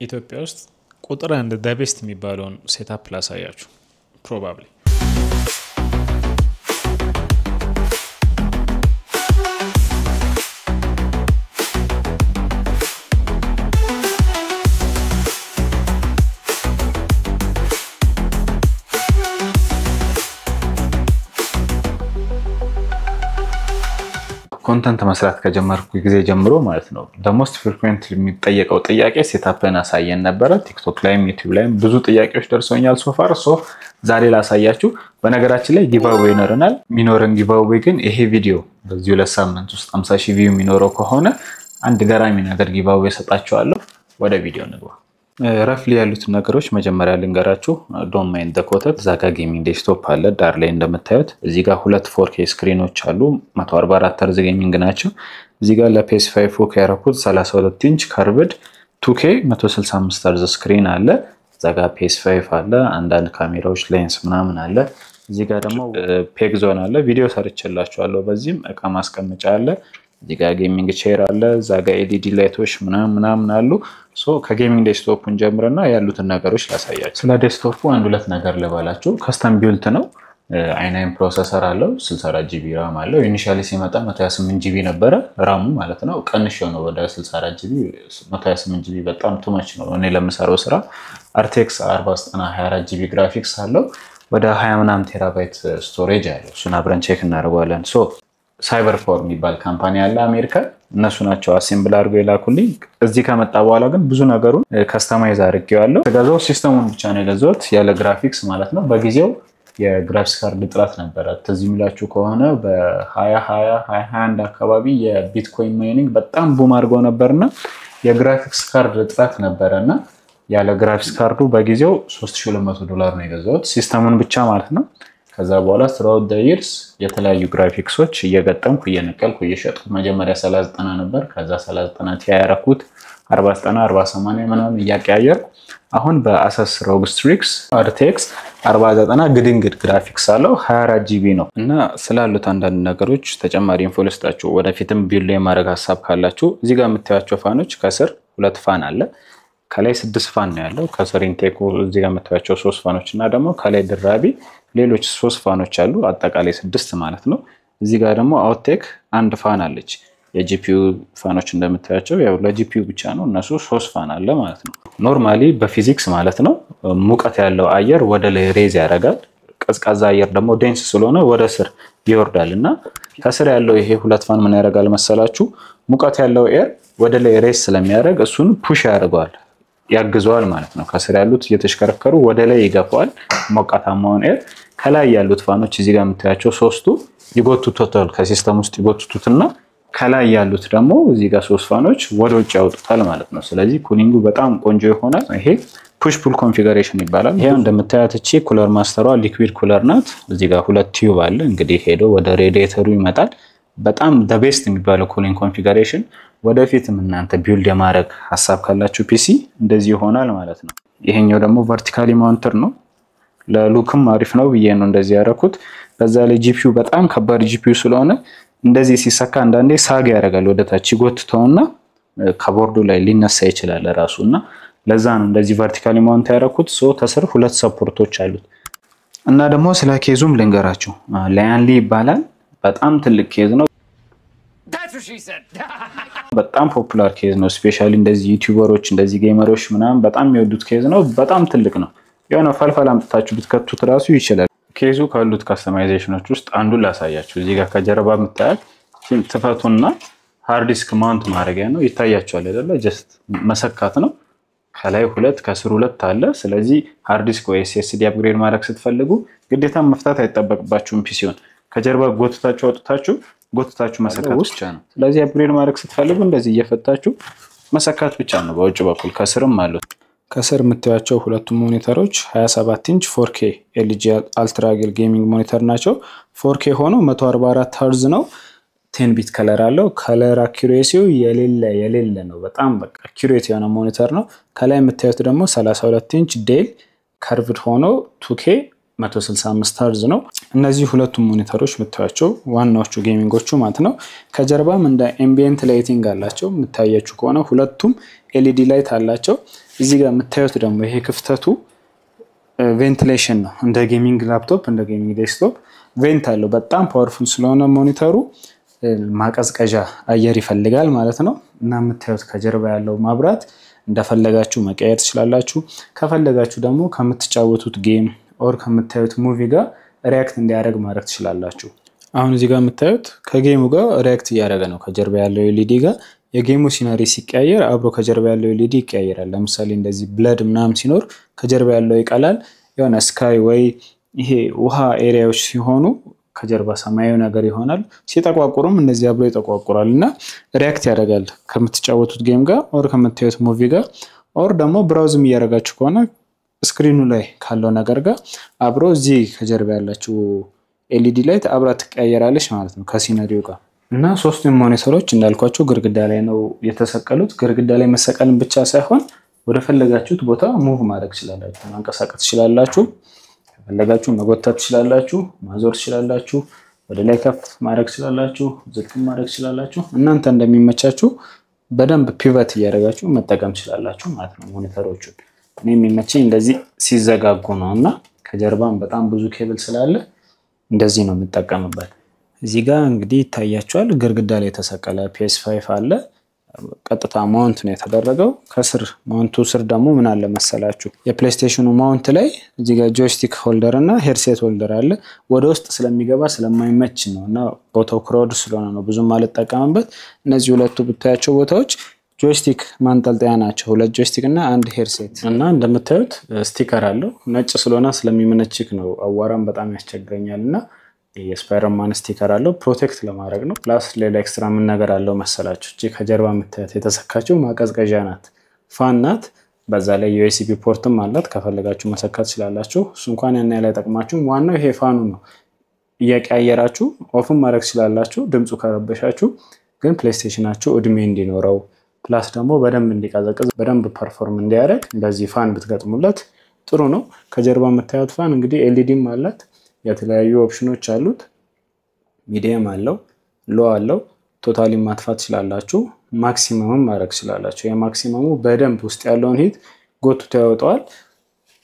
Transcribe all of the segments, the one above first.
ኢትዮጵያ ውስጥ ቁጥር አንድ the best የሚባለውን setup ላሳያችሁ probably። Content መስራት ከጀመርኩ ጊዜ ጀምሮ ማለት ነው the most frequent የሚጠየቀው ጥያቄ setup ን አሳየን ነበረ። ቲክቶክ ላይም ዩቲዩብ ላይም ብዙ ጥያቄዎች ደርሰውኛል so far፣ so ዛሬ ላሳያችሁ። በነገራችን ላይ giveaway ይኖረናል። የሚኖረን giveaway ግን ይሄ ቪዲዮ በዚህ 2 ሳምንት ውስጥ 50 ሺህ view የሚኖረው ከሆነ አንድ ገራሚ ነገር giveaway እሰጣችኋለሁ። ወደ ቪዲዮ እንግባ። Roughly ያሉትን ነገሮች መጀመሪያ ልንገራችሁ። Don't mind ኮተት። እዛ ጋ gaming desktop አለ ዳር ላይ እንደምታዩት። እዚህ ጋር ሁለት 4K screen ኖች አሉ። 144 hertz gaming ናቸው። እዚህ ጋር ለ PS5 ያረኩት 32 inch curved 2K 165 hertz screen አለ። እዛ ጋር PS5 አለ። አንዳንድ ካሜራዎች፣ ሌንስ ምናምን አለ። እዚህ ጋር ደግሞ peg zone አለ። ቪዲዮ ሰርቼላችኋለሁ። በዚህም እቃ ማስቀመጫ አለ። እዚህ ጋር gaming chair አለ። እዛ ጋር LED light ኦች ምናምን ምናምን አሉ። So ከ gaming desktop ኡን ጀምረና ያሉትን ነገሮች ላሳያችሁ። ስለ desktop ኡ አንድ ሁለት ነገር ልበላችሁ። Custom built ነው። i9 processor አለው። 64 GB RAM አለው። Initially ሲመጣ 128 GB ነበረ RAM ኡ ማለት ነው። ቀንሼው ነው ወደ 64 GB። 128 GB በጣም too much ነው እኔ ለምሰራው ስራ። RTX 4090 24 GB graphics አለው። ወደ 20 ምናምን terabyte storage አለው። እሱን አብረን check እናደርገዋለን። So Cyber Power የሚባል company አለ አሜሪካ። እነሱ ናቸው assemble አድርገው የላኩልኝ። እዚህ ከመጣ በኋላ ግን ብዙ ነገሩን customize አድርጌዋለሁ። ስገዛው system ኡን ብቻ ነው የገዛሁት ያለ ግራፊክስ ማለት ነው። በጊዜው የ graphics card እጥረት ነበረ። ትዝ የሚላችሁ ከሆነ በ2020 2021 አካባቢ የ Bitcoin mining በጣም boom አድርገው ነበርና የ graphics card እጥረት ነበረ እና ያለ graphics card ኡ በጊዜው 3200 ዶላር ነው የገዛሁት system ኡን ብቻ ማለት ነው። ከዛ በኋላ throughout the years የተለያዩ ግራፊክሶች እየገጠምኩ፣ እየነቀልኩ፣ እየሸጥኩ፣ መጀመሪያ 3090 ነበር። ከዛ 3090 Ti ያረኩት፣ 4090፣ 4080 ምናምን እያቀያየርኩ አሁን በ Asus ROG Strix RTX 4090 ግድንግድ ግራፊክስ አለው፣ 24 GB ነው። እና ስላሉት አንዳንድ ነገሮች ተጨማሪ info ልስጣችሁ። ወደፊትም build የማድረግ ሀሳብ ካላችሁ እዚህ ጋር የምታያቸው fan ኖች ከስር ሁለት fan አለ። ከላይ ስድስት fan ነው ያለው። ከስር intake ኡ እዚህ ጋር የምታያቸው ሶስት fan ኖች እና ደግሞ ከላይ ድራቢ ሌሎች ሶስት fan ኖች አሉ። አጠቃላይ ስድስት ማለት ነው። እዚህ ጋር ደግሞ outtake አንድ fan አለች። የ GPU fan ኖች እንደምታያቸው ያው ለ GPU ብቻ ነው። እነሱ ሶስት fan አለ ማለት ነው። Normally በፊዚክስ ማለት ነው ሙቀት ያለው አየር ወደ ላይ raise ያደርጋል። ቀዝቃዛ አየር ደግሞ dense ስለሆነ ወደ ስር ይወርዳል እና ከስር ያለው ይሄ ሁለት fan ምን ያደርጋል መሰላችሁ? ሙቀት ያለው air ወደ ላይ raise ስለሚያደርግ እሱን push ያደርገዋል፣ ያግዘዋል ማለት ነው። ከስር ያሉት እየተሽከረከሩ ወደ ላይ ይገፋዋል ሞቃታማውን air። ከላይ ያሉት fan ኖች እዚህ ጋር የምታያቸው ሶስቱ ይጎትቱታል፣ ከ system ውስጥ ይጎትቱትና ከላይ ያሉት ደግሞ እዚህ ጋር ሶስት fan ኖች ወደ ውጭ ያወጡታል ማለት ነው። ስለዚህ cooling ኡ በጣም ቆንጆ ይሆናል። ይሄ push pull configuration ይባላል። ይሄ እንደምታያት እቺ Cooler Master ሯ liquid cooler ናት። እዚህ ጋር ሁለት tube አለ። እንግዲህ ሄዶ ወደ ሬዲየተሩ ይመጣል። በጣም the best የሚባለው cooling configuration። ወደፊትም እናንተ build የማድረግ ሀሳብ ካላችሁ PC እንደዚህ ይሆናል ማለት ነው። ይሄኛው ደግሞ vertically mounted ነው። ለ look ም አሪፍ ነው ብዬ ነው እንደዚህ ያደረኩት። በዛ ላይ GPU በጣም ከባድ GPU ስለሆነ እንደዚህ ሲሰካ አንዳንዴ sag ያደርጋል፣ ወደ ታች ይጎትተውና ከቦርዱ ላይ ሊነሳ ይችላል ራሱ እና ለዛ ነው እንደዚህ vertically mount ያደረኩት። So ከስር ሁለት support ኦች አሉት። እና ደግሞ ስለ case ኡም ልንገራችሁ። Lian Li ይባላል። በጣም ትልቅ case ነው። በጣም popular case ነው። Especially እንደዚህ YouTuber ኦች፣ እንደዚህ gamer ኦች ምናምን በጣም የሚወዱት case ነው። በጣም ትልቅ ነው። የሆነ ፈልፈል አምጥታችሁ ብትከቱት ራሱ ይችላል። Case ኡ ካሉት customization ኖች ውስጥ አንዱን ላሳያችሁ። እዚህ ጋር ከጀርባ የምታያት ትፈቱና hard disk mount ማድረጊያ ነው። ይታያችኋል አይደለ? Just መሰካት ነው። ከላይ ሁለት ከስር ሁለት አለ። ስለዚህ hard disk ወይ SSD upgrade ማድረግ ስትፈልጉ ግዴታ መፍታት አይጠበቅባችሁም። PC ውን ከጀርባ ጎትታችሁ አውጥታችሁ ጎትታችሁ መሰካት ብቻ ነው። ስለዚህ upgrade ማድረግ ስትፈልጉ እንደዚህ እየፈታችሁ መሰካት ብቻ ነው። በውጭ በኩል ከስርም አሉት። ከስር የምታያቸው ሁለቱም monitor ኦች 27 ኢንች 4K LG UltraGear gaming monitor ናቸው። 4K ሆኖ 144 ኸርዝ ነው። 10 bit color አለው። Color accuracy ው የሌለ የሌለ ነው። በጣም በቃ accurate የሆነ monitor ነው። ከላይ የምታዩት ደግሞ 32 inch Dell curved ሆኖ 2K 165 ኸርዝ ነው። እነዚህ ሁለቱም monitor ኦች የምታያቸው ዋናዎቹ gaming ኦቹ ማለት ነው። ከጀርባም እንደ ambient lighting አላቸው። የምታያችሁ ከሆነ ሁለቱም LED light አላቸው። እዚህ ጋር የምታዩት ደግሞ ይሄ ክፍተቱ ventilation ነው። እንደ gaming laptop፣ እንደ gaming desktop vent አለው። በጣም powerful ስለሆነ monitor ኡ ማቀዝቀዣ አየር ይፈልጋል ማለት ነው። እና የምታዩት ከጀርባ ያለው ማብራት እንደፈለጋችሁ መቀየር ትችላላችሁ። ከፈለጋችሁ ደግሞ ከምትጫወቱት game or ከምታዩት movie ጋር react እንዲያደርግ ማድረግ ትችላላችሁ። አሁን እዚህ ጋር የምታዩት ከ game ኡ ጋር react እያደረገ ነው። ከጀርባ ያለው LED ጋር የ game ኡ scenery ሲቀያየር አብሮ ከጀርባ ያለው LED ይቀያየራል። ለምሳሌ እንደዚህ blood ምናምን ሲኖር ከጀርባ ያለው ይቀላል። የሆነ sky ወይ ይሄ ውሃ area ዎች ሲሆኑ ከጀርባ ሰማያዊ ነገር ይሆናል። ሲጠቋቁሩም እንደዚህ አብሮ ይጠቋቁራል እና react ያደርጋል ከምትጫወቱት game ጋር or ከምታዩት movie ጋር or ደግሞ browse ም እያደረጋችሁ ከሆነ screen ኡ ላይ ካለው ነገር ጋር አብሮ እዚህ ከጀርባ ያላችሁ LED light አብራ ትቀያየራለች ማለት ነው ከ scenery ው ጋር። እና ሶስቱም monitor ኦች እንዳልኳቸው ግድግዳ ላይ ነው የተሰቀሉት። ግድግዳ ላይ መሰቀልን ብቻ ሳይሆን ወደ ፈለጋችሁት ቦታ move ማድረግ ትችላላችሁ፣ ማንቀሳቀስ ትችላላችሁ። ከፈለጋችሁ መጎተት ትችላላችሁ፣ ማዞር ትችላላችሁ፣ ወደ ላይ ከፍ ማድረግ ትችላላችሁ፣ ዝቅ ማድረግ ትችላላችሁ። እናንተ እንደሚመቻችሁ በደንብ pivot እያደረጋችሁ መጠቀም ትችላላችሁ ማለት ነው monitor ኦቹን። እኔ የሚመቸኝ እንደዚህ ሲዘጋጉ ነው እና ከጀርባም በጣም ብዙ ኬብል ስላለ እንደዚህ ነው የምጠቀምበት። እዚህ ጋር እንግዲህ ይታያቸዋል። ግድግዳ ላይ የተሰቀለ PS 5 አለ። ቀጥታ mount ነው የተደረገው። ከስር mount ኡ ስር ደግሞ ምን አለ መሰላችሁ? የ PlayStation ኑ mount ላይ እዚህ ጋር joystick holder እና headset holder አለ። ወደ ውስጥ ስለሚገባ ስለማይመች ነው እና ቦታው crowd ስለሆነ ነው ብዙም አልጠቀምበት። እነዚህ ሁለቱ ብታያቸው ቦታዎች joystick ማንጠልጠያ ናቸው። ሁለት joystick እና አንድ headset እና እንደምታዩት sticker አለው። ነጭ ስለሆነ ስለሚመነችክ ነው፣ አዋራም በጣም ያስቸግረኛል እና የ Spider-Man sticker አለው protect ለማድረግ ነው። Plus ሌላ extra ምን ነገር አለው መሰላችሁ? እቺ ከጀርባ የምታያት የተሰካችው ማቀዝቀዣ ናት፣ fan ናት። በዛ ላይ USB port ም አላት፣ ከፈለጋችሁ መሰካት ትችላላችሁ። እሱ እንኳን ያን ያህል አይጠቅማችሁም። ዋናው ይሄ fan ኡ ነው። እየቀያየራችሁ off ም ማድረግ ትችላላችሁ፣ ድምፁ ከረበሻችሁ። ግን PlayStation ኣችሁ እድሜ እንዲኖረው plus ደግሞ በደንብ እንዲቀዘቅዝ፣ በደንብ perform እንዲያደርግ እንደዚህ fan ብትገጥሙለት ጥሩ ነው። ከጀርባ የምታዩት fan እንግዲህ LED ም አላት፣ የተለያዩ ኦፕሽኖች አሉት። Medium አለው፣ low አለው። Totally ማጥፋት ትችላላችሁ፣ maximum ም ማድረግ ትችላላችሁ። የ maximum ኡ በደንብ ውስጥ ያለውን heat ጎትቶ ያወጣዋል።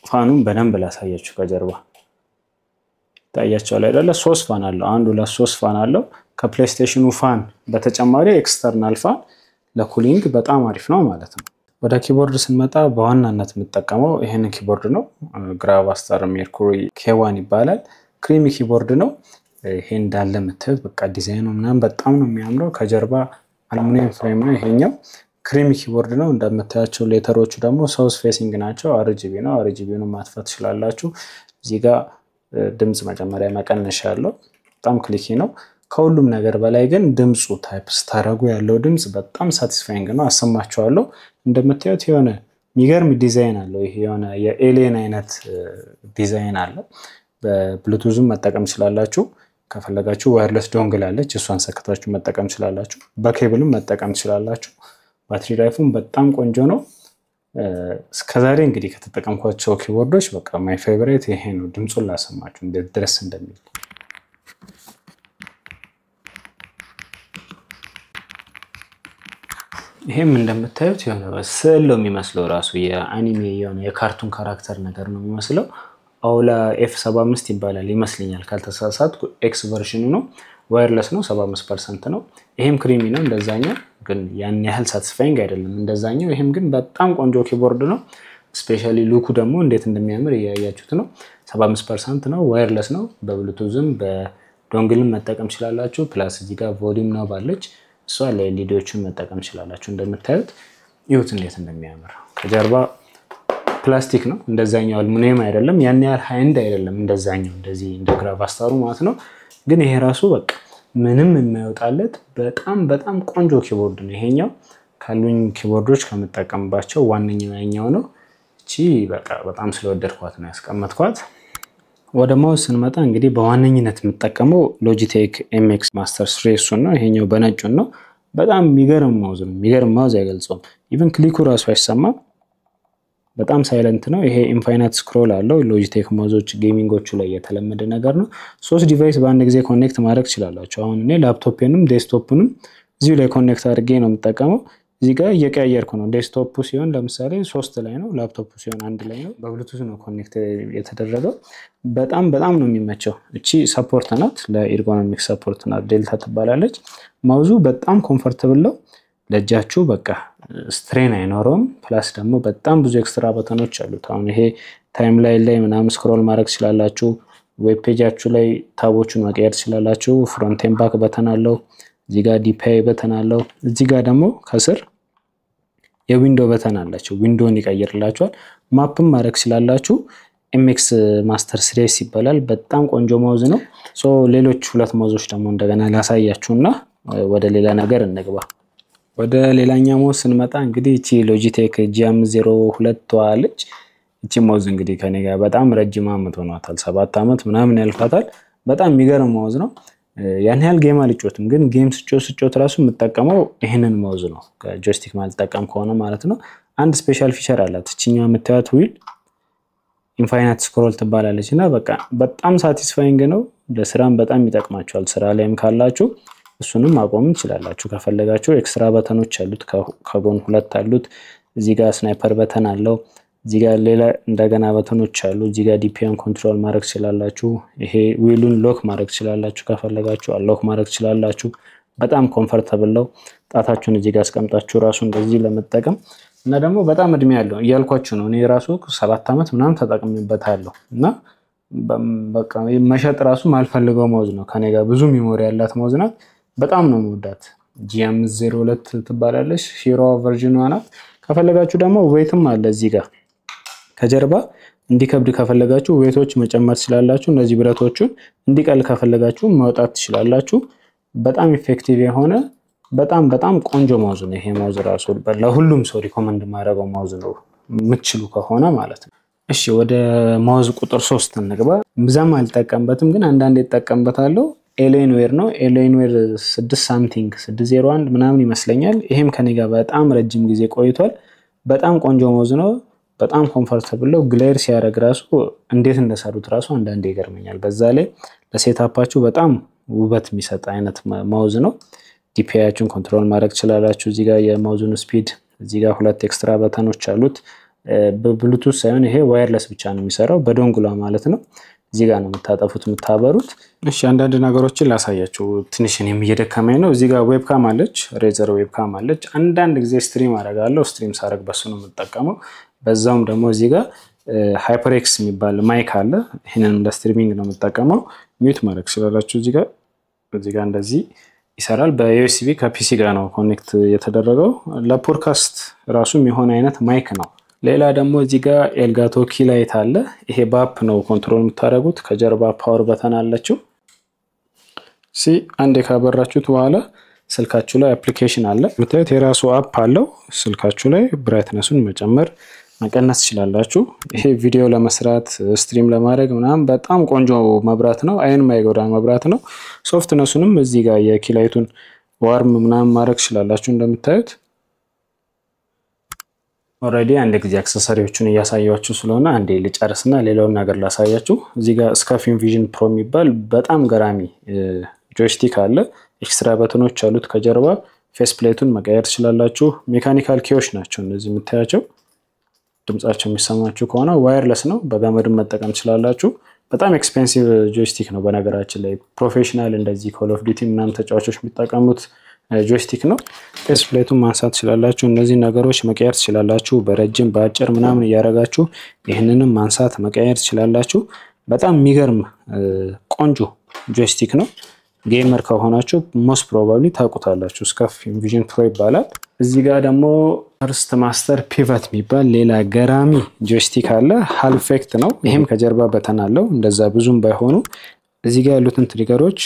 Fan ኡን በደንብ ላሳያችሁ። ከጀርባ ይታያቸዋል አይደለ? ሶስት fan አለው። አንድ፣ ሁለት፣ ሶስት fan አለው። ከ PlayStation ኑ fan በተጨማሪ external fan ለ cooling በጣም አሪፍ ነው ማለት ነው። ወደ keyboard ስንመጣ በዋናነት የምጠቀመው ይህን keyboard ነው። GravaStar Mercury K1 ይባላል። Creamy keyboard ነው። ይሄ እንዳለ የምታዩት በቃ ዲዛይኑ ምናምን በጣም ነው የሚያምረው። ከጀርባ aluminum frame ነው ይሄኛው። Creamy keyboard ነው። እንደምታያቸው letter ኦቹ ደግሞ south facing ናቸው። RGB ነው። RGB ውን ማጥፋት ትችላላችሁ። እዚህ ጋር ድምፅ መጨመሪያ መቀነሻ ያለው፣ በጣም clicky ነው። ከሁሉም ነገር በላይ ግን ድምፁ type ስታደርጉ ያለው ድምፅ በጣም satisfying ነው። አሰማችኋለሁ። እንደምታዩት የሆነ የሚገርም ዲዛይን አለው። ይሄ የሆነ የ alien አይነት ዲዛይን አለው። በብሉቱዝም መጠቀም ትችላላችሁ። ከፈለጋችሁ wireless dongle አለች፣ እሷን ሰክታችሁ መጠቀም ትችላላችሁ። በኬብልም መጠቀም ትችላላችሁ። Battery life ኡም በጣም ቆንጆ ነው። እስከዛሬ እንግዲህ ከተጠቀምኳቸው keyboard ኦች በቃ my favorite ይሄ ነው። ድምፁን ላሰማችሁ እንዴት ድረስ እንደሚል። ይሄም እንደምታዩት የሆነ ስዕል ነው የሚመስለው፣ ራሱ የ anime የሆነ የ cartoon character ነገር ነው የሚመስለው። Aula F 75 ይባላል ይመስለኛል ካልተሳሳትኩ። X version ኑ ነው። Wireless ነው፣ 75% ነው። ይሄም creamy ነው እንደዛኛው፣ ግን ያን ያህል satisfying አይደለም እንደዛኛው። ይሄም ግን በጣም ቆንጆ keyboard ነው። Specially look ኡ ደግሞ እንዴት እንደሚያምር እያያችሁት ነው። 75% ነው፣ wireless ነው። በ Bluetooth ም በ dongle ም መጠቀም ትችላላችሁ። Plus እዚህ ጋር volume knob አለች፣ እሷ ለ LED ዎችን መጠቀም ትችላላችሁ። እንደምታዩት ይሁት እንዴት እንደሚያምር። ከጀርባ ፕላስቲክ ነው፣ እንደዛኛው አልሙኒየም አይደለም። ያን ያህል high end አይደለም እንደዛኛው እንደዚህ እንደ GravaStar ኡ ማለት ነው። ግን ይሄ ራሱ በቃ ምንም የማይወጣለት በጣም በጣም ቆንጆ keyboard ነው ይሄኛው። ካሉኝ keyboard ኦች ከምጠቀምባቸው ዋነኛው ያኛው ነው። እቺ በቃ በጣም ስለወደድኳት ነው ያስቀመጥኳት። ወደ mouse ስንመጣ እንግዲህ በዋነኝነት የምጠቀመው Logitech MX Master 3 እሱን ነው። ይሄኛው በነጩን ነው። በጣም የሚገርም mouse ነው። የሚገርም mouse አይገልጸውም። Even click ኡ ራሱ አይሰማም። በጣም silent ነው። ይሄ infinite scroll አለው። Logitech mouse ኦች gaming ኦቹ ላይ የተለመደ ነገር ነው። ሶስት device በአንድ ጊዜ connect ማድረግ ትችላላችሁ። አሁን እኔ laptop ንም desktop ንም እዚሁ ላይ connect አድርጌ ነው የምጠቀመው። እዚህ ጋር እየቀያየርኩ ነው። Desktop ኡ ሲሆን ለምሳሌ 3 ላይ ነው፣ ላፕቶፑ ሲሆን 1 ላይ ነው። በብሉቱዝ ነው connect የተደረገው። በጣም በጣም ነው የሚመቸው። እቺ support ናት፣ ለ ergonomic support ናት። ዴልታ ትባላለች። Mouse ኡ በጣም comfortable ነው ለእጃችሁ፣ በቃ strain አይኖረውም። Plus ደግሞ በጣም ብዙ extra button ኦች አሉት። አሁን ይሄ timeline ላይ ምናምን scroll ማድረግ ትችላላችሁ። Web page ኣችሁ ላይ tab ኦቹን መቀየር ትችላላችሁ። Front and back button አለው። እዚህ ጋር DPI button አለው። እዚህ ጋር ደግሞ ከስር የ window button አላቸው። Window ን ይቀይርላችኋል። Map ም ማድረግ ስላላችሁ MX Master 3S ይባላል። በጣም ቆንጆ mouse ነው። So ሌሎች ሁለት mouse ኦች ደግሞ እንደገና ላሳያችሁና ወደ ሌላ ነገር እንግባ። ወደ ሌላኛው mouse ስንመጣ እንግዲህ እቺ Logitech G502 አለች። እቺ mouse እንግዲህ ከኔ ጋር በጣም ረጅም ዓመት ሆኗታል። 7 ዓመት ምናምን ያልፋታል። በጣም የሚገርም mouse ነው። ያን ያህል game አልጫወትም፣ ግን game ስጫወት ራሱ የምጠቀመው ይህንን mouse ነው። Joystick ማልጠቀም ከሆነ ማለት ነው። አንድ special feature አላት። እችኛዋ የምታዩት wheel infinite scroll ትባላለች እና በቃ በጣም satisfying ነው። ለስራም በጣም ይጠቅማችኋል። ስራ ላይም ካላችሁ እሱንም ማቆም ትችላላችሁ ከፈለጋችሁ። Extra button ኦች አሉት፣ ከጎን ሁለት አሉት። እዚህ ጋር sniper button አለው። እዚህ ጋር ሌላ እንደገና button ኦች አሉ። እዚህ ጋር DPI ን control ማድረግ ትችላላችሁ። ይሄ wheel ኡን lock ማድረግ ትችላላችሁ ከፈለጋችሁ፣ unlock ማድረግ ትችላላችሁ። በጣም comfortable ነው። ጣታችሁን እዚህ ጋር አስቀምጣችሁ ራሱ እንደዚህ ለመጠቀም እና ደግሞ በጣም እድሜ ያለው እያልኳችሁ ነው። እኔ ራሱ 7 ዓመት ምናምን ተጠቅሜበታለሁ እና በቃ መሸጥ ራሱ ማልፈልገው mouse ነው። ከኔ ጋር ብዙ memory ያላት mouse ናት። በጣም ነው የምወዳት። G502 ትባላለች። Hero version ኗ ናት። ከፈለጋችሁ ደግሞ weight ም አለ እዚህ ጋር ከጀርባ እንዲከብድ ከፈለጋችሁ weight ኦች መጨመር ትችላላችሁ። እነዚህ ብረቶቹን እንዲቀል ከፈለጋችሁ ማውጣት ትችላላችሁ። በጣም effective የሆነ በጣም በጣም ቆንጆ mouse ነው። ይሄ mouse ራሱ ለሁሉም ሰው recommend ማድረገው mouse ነው፣ የምትችሉ ከሆነ ማለት ነው። እሺ ወደ mouse ቁጥር 3 እንግባ። ብዛም አልጠቀምበትም፣ ግን አንዳንዴ እጠቀምበታለሁ። Alienware ነው። Alienware 6 something 601 ምናምን ይመስለኛል። ይሄም ከኔ ጋር በጣም ረጅም ጊዜ ቆይቷል። በጣም ቆንጆ mouse ነው። በጣም comfortable ነው። Glare ሲያደርግ ራሱ እንዴት እንደሰሩት ራሱ አንዳንዴ ይገርመኛል። በዛ ላይ ለ setup ኣችሁ በጣም ውበት የሚሰጥ አይነት mouse ነው። DPI ያችሁን control ማድረግ ትችላላችሁ። እዚህ ጋር የ mouse ኡን speed፣ እዚህ ጋር ሁለት extra button ኦች አሉት። በብሉቱዝ ሳይሆን ይሄ wireless ብቻ ነው የሚሰራው፣ በ dongle ኧ ማለት ነው። እዚህ ጋር ነው የምታጠፉት የምታበሩት። እሺ አንዳንድ ነገሮችን ላሳያችሁ። ትንሽ እኔም እየደከመኝ ነው። እዚህ ጋር webcam አለች፣ Razer webcam አለች። አንዳንድ ጊዜ stream አደርጋለሁ። Stream ሳደርግ በሱ ነው የምጠቀመው። በዛውም ደግሞ እዚህ ጋር HyperX የሚባል mic አለ። ይህንን ለ streaming ነው የምጠቀመው። Mute ማድረግ ስላላችሁ እዚህ ጋር እንደዚህ ይሰራል። በ USB ከ PC ጋር ነው connect የተደረገው። ለፖድካስት ራሱ የሆነ አይነት mic ነው። ሌላ ደግሞ እዚህ ጋር Elgato key light አለ። ይሄ በ app ነው control የምታደርጉት። ከጀርባ power button አለችው። See አንዴ ካበራችሁት በኋላ ስልካችሁ ላይ application አለ። የምታዩት የራሱ app አለው። ስልካችሁ ላይ brightness ኡን መጨመር መቀነስ ትችላላችሁ። ይሄ ቪዲዮ ለመስራት፣ stream ለማድረግ ምናምን በጣም ቆንጆ መብራት ነው። አይን ማይጎዳ መብራት ነው። Softness ኡንም እዚህ ጋር የ key light ኡን warm ምናምን ማድረግ ትችላላችሁ እንደምታዩት። Already አንድ ጊዜ accessory ዎቹን እያሳያችሁ ስለሆነ አንዴ ልጨርስና ሌላውን ነገር ላሳያችሁ። እዚህ ጋር SCUF Invision Pro የሚባል በጣም ገራሚ joystick አለ። Extra button ኦች አሉት ከጀርባ። Face plate ኡን መቀየር ትችላላችሁ። Mechanical key ዎች ናቸው እነዚህ የምታያቸው። ድምጻቸው የሚሰማችሁ ከሆነ wireless ነው፣ በገመድም መጠቀም ትችላላችሁ። በጣም expensive joystick ነው በነገራችን ላይ፣ professional እንደዚህ Call of Duty ምናምን ተጫዋቾች የሚጠቀሙት joystick ነው። Face plate ኡን ማንሳት ትችላላችሁ። እነዚህ ነገሮች መቀየር ትችላላችሁ። በረጅም በአጭር ምናምን እያደረጋችሁ ይህንንም ማንሳት መቀየር ትችላላችሁ። በጣም የሚገርም ቆንጆ joystick ነው። Gamer ከሆናችሁ most probably ታውቁታላችሁ። SCUF Invision Pro ይባላል። እዚህ ጋር ደግሞ Thrustmaster Pivot የሚባል ሌላ ገራሚ joystick አለ። Hall effect ነው። ይሄም ከጀርባ button አለው። እንደዛ ብዙም ባይሆኑ እዚህ ጋር ያሉትን trigger ኦች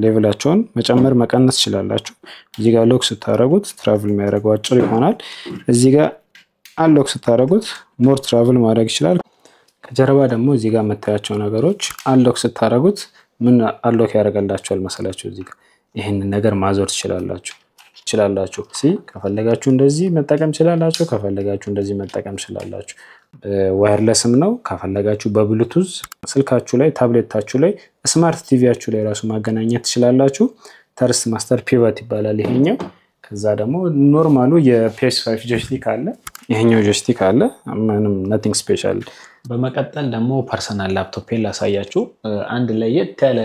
level ኣቸውን መጨመር መቀነስ ትችላላችሁ። እዚህ ጋር lock ስታደረጉት travel የሚያደርገው አጭር ይሆናል። እዚህ ጋር unlock ስታደረጉት more travel ማድረግ ይችላል። ከጀርባ ደግሞ እዚህ ጋር የምታያቸው ነገሮች unlock ስታደረጉት ምን unlock ያደርጋላችኋል መሰላችሁ? እዚህ ጋር ይህንን ነገር ማዞር ትችላላችሁ። See ከፈለጋችሁ እንደዚህ መጠቀም ትችላላችሁ። ከፈለጋችሁ እንደዚህ መጠቀም ትችላላችሁ። Wireless ም ነው። ከፈለጋችሁ በብሉቱዝ ስልካችሁ ላይ፣ ታብሌታችሁ ላይ፣ smart TV ያችሁ ላይ ራሱ ማገናኘት ትችላላችሁ። Thrustmaster Pivot ይባላል ይሄኛው። ከዛ ደግሞ normal ኡ የ PS5 joystick አለ። ይሄኛው joystick አለ። ምንም nothing special። በመቀጠል ደግሞ personal laptop ኤን ላሳያችሁ። አንድ ለየት ያለ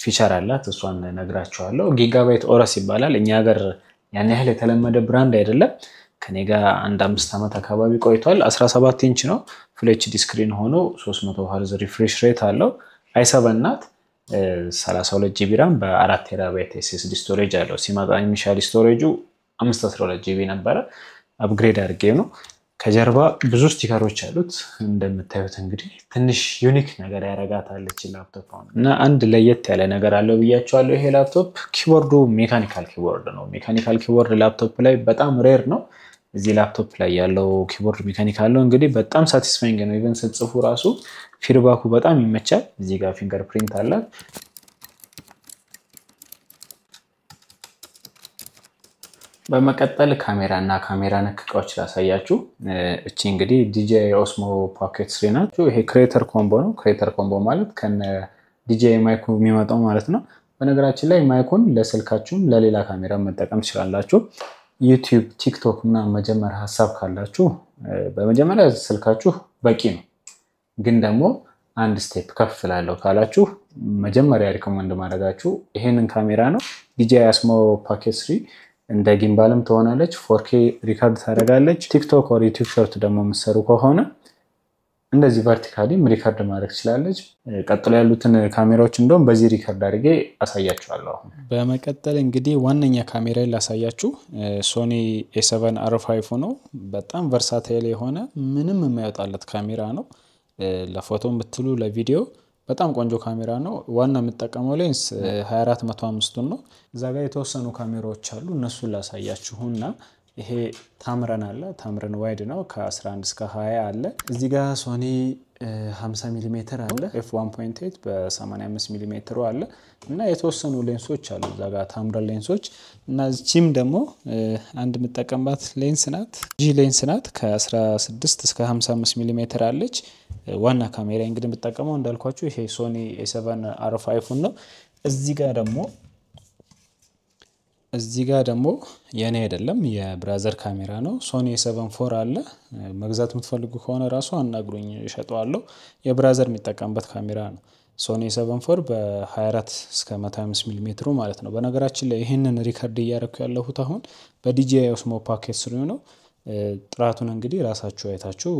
feature አላት፣ እሷን ነግራችኋለሁ። Gigabyte Aorus ይባላል። እኛ ሀገር ያን ያህል የተለመደ brand አይደለም። ከኔ ጋር አንድ 5 ዓመት አካባቢ ቆይቷል። 17 ኢንች ነው። Full HD screen ሆኖ 300 hertz refresh rate አለው። i7 ናት። 32 GB RAM በ4 terabyte SSD storage አለው። ሲመጣ initial storage ኡ 512 GB ነበረ። Upgrade አድርጌ ነው። ከጀርባ ብዙ sticker ኦች አሉት እንደምታዩት። እንግዲህ ትንሽ unique ነገር ያረጋታለች ላፕቶፕ እና አንድ ለየት ያለ ነገር አለው ብያቸዋለሁ። ይሄ laptop keyboard ኡ mechanical keyboard ነው። Mechanical keyboard laptop ላይ በጣም rare ነው። እዚህ ላፕቶፕ ላይ ያለው keyboard mechanical ነው። እንግዲህ በጣም satisfying ነው። Even ስትጽፉ ራሱ feedback ኡ በጣም ይመቻል። እዚህ ጋር fingerprint አላት። በመቀጠል ካሜራ እና ካሜራ ነክ እቃዎች ላሳያችሁ። እቺ እንግዲህ DJI Osmo Pocket 3 ናት። ይሄ creator combo ነው። Creator combo ማለት ከነ DJI mic ኡ የሚመጣው ማለት ነው። በነገራችን ላይ mic ኡን ለስልካችሁም ለሌላ ካሜራ መጠቀም ትችላላችሁ። YouTube፣ TikTok ምናምን መጀመር ሀሳብ ካላችሁ በመጀመሪያ ስልካችሁ በቂ ነው። ግን ደግሞ አንድ step ከፍ ላለው ካላችሁ መጀመሪያ recommend ማድረጋችሁ ይሄንን ካሜራ ነው። DJI Osmo Pocket 3 እንደ gimbal ም ትሆናለች። 4K record ታደርጋለች። TikTok or YouTube short ደግሞ የምትሰሩ ከሆነ እንደዚህ vertically ም record ማድረግ ትችላለች። ቀጥሎ ያሉትን ካሜራዎች እንደውም በዚህ record አድርጌ አሳያችኋለሁ። በመቀጠል እንግዲህ ዋነኛ ካሜራ ላሳያችሁ። Sony A7R5 ነው። በጣም versatile የሆነ ምንም የማይወጣለት ካሜራ ነው። ለፎቶም ብትሉ ለቪዲዮ በጣም ቆንጆ ካሜራ ነው። ዋና የምጠቀመው ሌንስ 24-105 ነው። እዛ ጋር የተወሰኑ ካሜራዎች አሉ፣ እነሱን ላሳያችሁና ይሄ Tamron አለ። Tamron wide ነው፣ ከ11 እስከ 20 አለ። እዚህ ጋር Sony 50 ሚሊ ሜትር አለ፣ F 1.8 በ85 ሚሊ ሜትሩ አለ እና የተወሰኑ ሌንሶች አሉ እዛ ጋር Tamron ሌንሶች። እና እዚህም ደግሞ አንድ የምጠቀምባት ሌንስ ናት፣ G lens ናት። ከ16 እስከ 55 ሚሊ ሜትር አለች። ዋና ካሜራ እንግዲህ የምጠቀመው እንዳልኳችሁ ይሄ Sony A7R5 ነው። እዚህ ጋር ደግሞ የኔ አይደለም፣ የ brother ካሜራ ነው። Sony A7 IV አለ። መግዛት የምትፈልጉ ከሆነ ራሱ አናግሩኝ፣ እሸጠዋለሁ። የ brother የሚጠቀምበት ካሜራ ነው። Sony A7 IV በ24 እስከ 105 ሚሊ ሜትሩ ማለት ነው። በነገራችን ላይ ይህንን record እያደረኩ ያለሁት አሁን በ DJI Osmo Pocket 3 ነው። ጥራቱን እንግዲህ ራሳችሁ አይታችሁ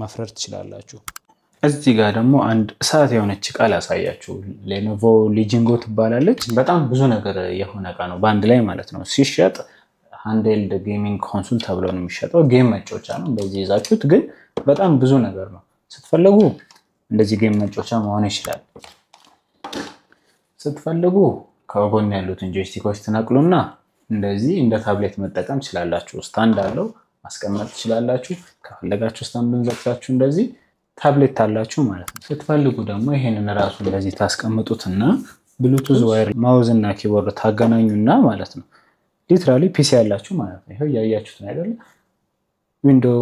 መፍረድ ትችላላችሁ። እዚህ ጋር ደግሞ አንድ እሳት የሆነች እቃ ላሳያችሁ። Lenovo Legion Go ትባላለች። በጣም ብዙ ነገር የሆነ እቃ ነው በአንድ ላይ ማለት ነው። ሲሸጥ handheld gaming console ተብሎ ነው የሚሸጠው። Game መጫወቻ ነው። እንደዚህ ይዛችሁት ግን በጣም ብዙ ነገር ነው። ስትፈልጉ እንደዚህ game መጫወቻ መሆን ይችላል። ስትፈልጉ ከጎን ያሉትን joystick ኦች ትነቅሉና እንደዚህ እንደ ታብሌት መጠቀም ትችላላችሁ። Stand አለው፣ ማስቀመጥ ትችላላችሁ። ከፈለጋችሁ stand ኡን ዘግታችሁ እንደዚህ ታብሌት አላችሁ ማለት ነው። ስትፈልጉ ደግሞ ይሄንን ራሱ እንደዚህ ታስቀምጡትና Bluetooth wire mouse እና keyboard ታገናኙና ማለት ነው literally PC ያላችሁ ማለት ነው። ይኸው እያያችሁት ነው አይደለ? Window፣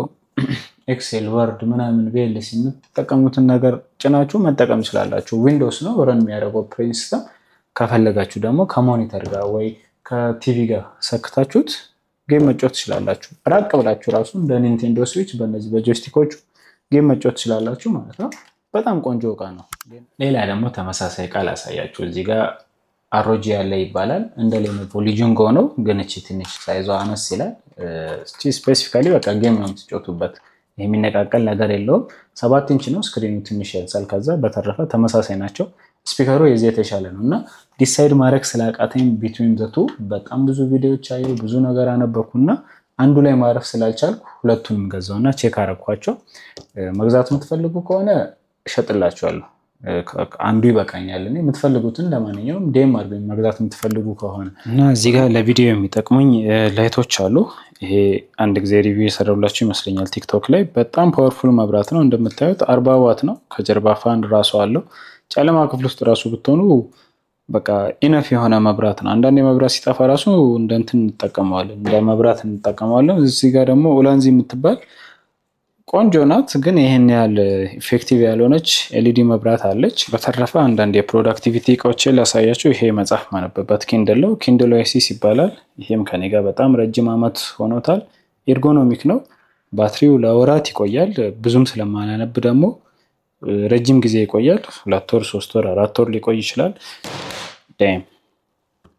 Excel፣ Word ምናምን VLC የምትጠቀሙትን ነገር ጭናችሁ መጠቀም ትችላላችሁ። Windows ነው run የሚያደርገው operating system። ከፈለጋችሁ ደግሞ ከ monitor ጋር ወይ ከቲቪ ጋር ሰክታችሁት game መጫወት ትችላላችሁ። ራቅ ብላችሁ ራሱ እንደ Nintendo Switch በእነዚህ በ joystick ኦቹ game መጫወት ትችላላችሁ ማለት ነው። በጣም ቆንጆ እቃ ነው። ሌላ ደግሞ ተመሳሳይ እቃ ላሳያችሁ። እዚህ ጋር ROG ያለ ይባላል። እንደ Lenovo Legion Go ነው፣ ግን እቺ ትንሽ size ዋ አነስ ይላል። እቺ specifically በቃ game ነው የምትጫወቱበት። የሚነቃቀል ነገር የለውም። 7 ኢንች ነው፣ screen ኑ ትንሽ ያንሳል። ከዛ በተረፈ ተመሳሳይ ናቸው። Speaker ኡ የዚህ የተሻለ ነው እና decide ማድረግ ስላቃተኝ between the two በጣም ብዙ ቪዲዮዎች አየሁ፣ ብዙ ነገር አነበብኩና አንዱ ላይ ማረፍ ስላልቻልኩ ሁለቱንም ገዛውና check አረኳቸው። መግዛት የምትፈልጉ ከሆነ እሸጥላችኋለሁ። አንዱ ይበቃኛል። እኔ የምትፈልጉትን ለማንኛውም DM አድርጉኝ መግዛት የምትፈልጉ ከሆነ። እና እዚህ ጋር ለቪዲዮ የሚጠቅሙኝ light ኦች አሉ። ይሄ አንድ ጊዜ review የሰራሁላችሁ ይመስለኛል TikTok ላይ። በጣም powerful መብራት ነው፣ እንደምታዩት 40 ዋት ነው። ከጀርባ fan ራሱ አለው። ጨለማ ክፍል ውስጥ ራሱ ብትሆኑ በቃ enough የሆነ መብራት ነው። አንዳንድ መብራት ሲጠፋ ራሱ እንደ እንትን እንጠቀመዋለን፣ እንደ መብራት እንጠቀመዋለን። እዚህ ጋር ደግሞ Ulanzi የምትባል ቆንጆ ናት፣ ግን ይህን ያህል effective ያልሆነች LED መብራት አለች። በተረፈ አንዳንድ የ productivity እቃዎችን ላሳያችሁ። ይሄ መጽሐፍ ማነብበት Kindle ነው። Kindle Oasis ይባላል። ይሄም ከኔ ጋር በጣም ረጅም ዓመት ሆኖታል። Ergonomic ነው። ባትሪው ለወራት ይቆያል። ብዙም ስለማላነብ ደግሞ ረጅም ጊዜ ይቆያል። 2 ወር፣ 3 ወር፣ 4 ወር ሊቆይ ይችላል። Damn፣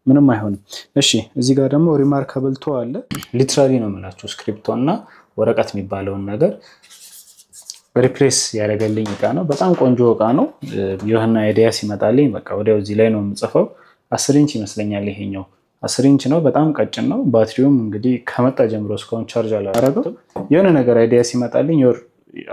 ምንም አይሆንም። እሺ፣ እዚህ ጋር ደግሞ reMarkable 2 አለ። Literally ነው የምላችሁ፣ እስክሪፕቶ እና ወረቀት የሚባለውን ነገር replace ያደረገልኝ እቃ ነው። በጣም ቆንጆ እቃ ነው። የሆነ idea ሲመጣልኝ በቃ ወዲያው እዚህ ላይ ነው የምጽፈው። 10 ኢንች ይመስለኛል፣ ይሄኛው 10 ኢንች ነው። በጣም ቀጭን ነው። ባትሪውም እንግዲህ ከመጣ ጀምሮ እስካሁን charge አላደረገው። የሆነ ነገር idea ሲመጣልኝ፣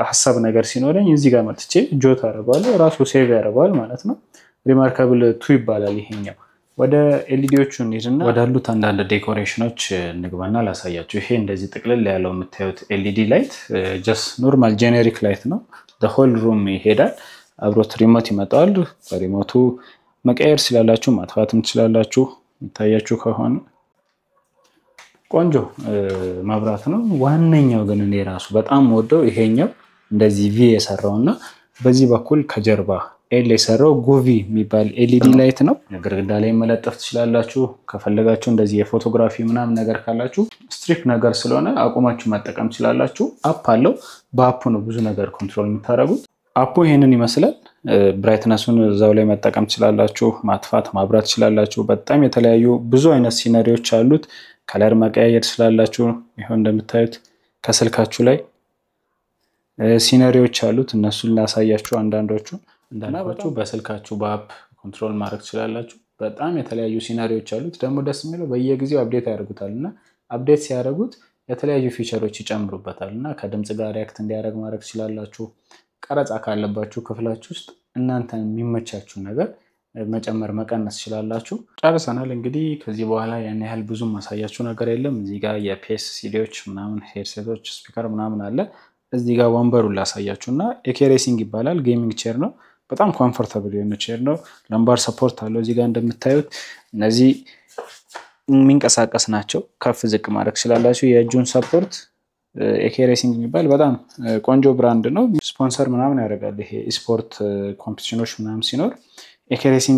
ሀሳብ ነገር ሲኖረኝ እዚህ ጋር መጥቼ jot አደርገዋለሁ። ራሱ save ያደርገዋል ማለት ነው። reMarkable 2 ይባላል ይሄኛው። ወደ LED ዎቹ እንሂድና ወዳሉት አንዳንድ decoration ኖች እንግባና ላሳያችሁ። ይሄ እንደዚህ ጥቅልል ያለው የምታዩት LED light just normal generic light ነው። Whole room ይሄዳል። አብሮት remote ይመጣል። በ remote ኡ መቀየር ስላላችሁ ማጥፋትም ትችላላችሁ። የሚታያችሁ ከሆነ ቆንጆ መብራት ነው። ዋነኛው ግን እኔ ራሱ በጣም ወደው ይሄኛው እንደዚህ V የሰራው እና በዚህ በኩል ከጀርባ L የሰራው Govee የሚባል LED light ነው። ግድግዳ ላይ መለጠፍ ትችላላችሁ። ከፈለጋችሁ እንደዚህ የ photography ምናምን ነገር ካላችሁ strip ነገር ስለሆነ አቁማችሁ መጠቀም ትችላላችሁ። App አለው። በ app ኡ ነው ብዙ ነገር control የምታደርጉት። App ኡ ይሄንን ይመስላል። Brightness ኡን እዛው ላይ መጠቀም ትችላላችሁ። ማጥፋት ማብራት ትችላላችሁ። በጣም የተለያዩ ብዙ አይነት scenery ዎች አሉት። Color መቀያየር ትችላላችሁ። ይኸው እንደምታዩት ከስልካችሁ ላይ scenery ዎች አሉት። እነሱን ላሳያችሁ አንዳንዶቹ። እንዳልኳችሁ በስልካችሁ በ app control ማድረግ ትችላላችሁ። በጣም የተለያዩ scenery ዎች አሉት። ደግሞ ደስ የሚለው በየጊዜው update ያደርጉታል እና update ሲያደርጉት የተለያዩ feature ኦች ይጨምሩበታል እና ከድምፅ ጋር react እንዲያደርግ ማድረግ ትችላላችሁ። ቀረጻ ካለባችሁ ክፍላችሁ ውስጥ እናንተ የሚመቻችሁ ነገር መጨመር መቀነስ ትችላላችሁ። ጨርሰናል። እንግዲህ ከዚህ በኋላ ያን ያህል ብዙ ማሳያችሁ ነገር የለም። እዚህ ጋር የ PS CD ዎች ምናምን፣ headset ኦች፣ speaker ምናምን አለ። እዚህ ጋር ወንበሩን ላሳያችሁ እና AK Racing ይባላል። Gaming chair ነው። በጣም comfortable የሆነ chair ነው። Lumbar support አለው። እዚህ ጋር እንደምታዩት እነዚህ የሚንቀሳቀስ ናቸው። ከፍ ዝቅ ማድረግ ትችላላችሁ። የእጁን support AK Racing የሚባል በጣም ቆንጆ brand ነው። ስፖንሰር ምናምን ያደርጋል። ይሄ sport competition ኖች ምናምን ሲኖር AK Racing